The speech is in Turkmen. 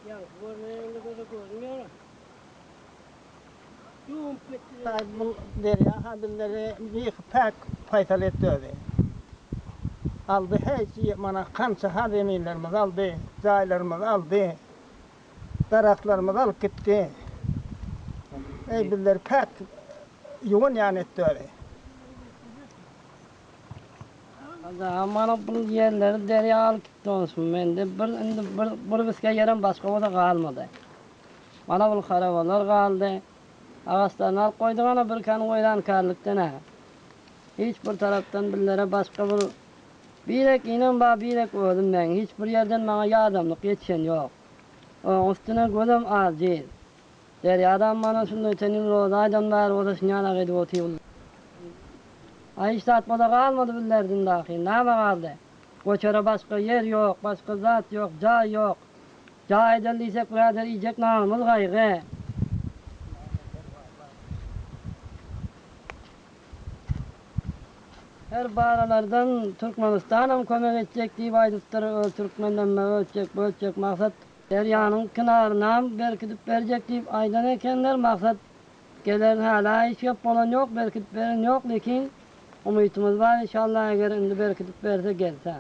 Ýaňky görmeýän indi göze görünmeýär. Ýuwup gitdi. Aý bul derýa ha bizleri bihi päk paýsal etdi özi. Aldy heý mana kança ha zeminlerimizi aldy, jaýlarymyzy aldy, daragtlarymyzy alyp gitdi. Eý bizleri päk ýuwan ýan etdi özi. Mana bul ýerleri derýa alyp gitdi olsun. Mende bir indi bir bir biske ýerem başga bolsa galmady. Mana bul harabalar galdy. Agaçlaryny alyp goýduk ana bir kan weýrankarlykdan-ä. Hiç bir tarapdan bizlere başga bir birek inem bar birek özüm meň hiç bir ýerden maňa ýardamlyk ýetişen ýok. Oň üstüne gözem ajyz. Derýadam mana şunda öten ýyl roza aýdan bäri bolsa şunýalak edip otyr. Aý hiç zat bola galmady bizlerden dahy, näme galdy? Göçere başga ýer ýok, başga zat ýok, jaý ýok. Jaý edeli diýsek birader iýjek nanymyz gaýgy. Her baralardan Türkmenistanam kömek etjek diýip aýdypdyr, öz türkmenlerine ötjek bu ötjek maksat Derýanyň kenarynam berkidip berjek diýip aýdan ekenler maksat geler hälä hiç gep bolan ýok berkidip beren ýok lekin umytymyz bar inşallah eger indi berkidip berse gelse.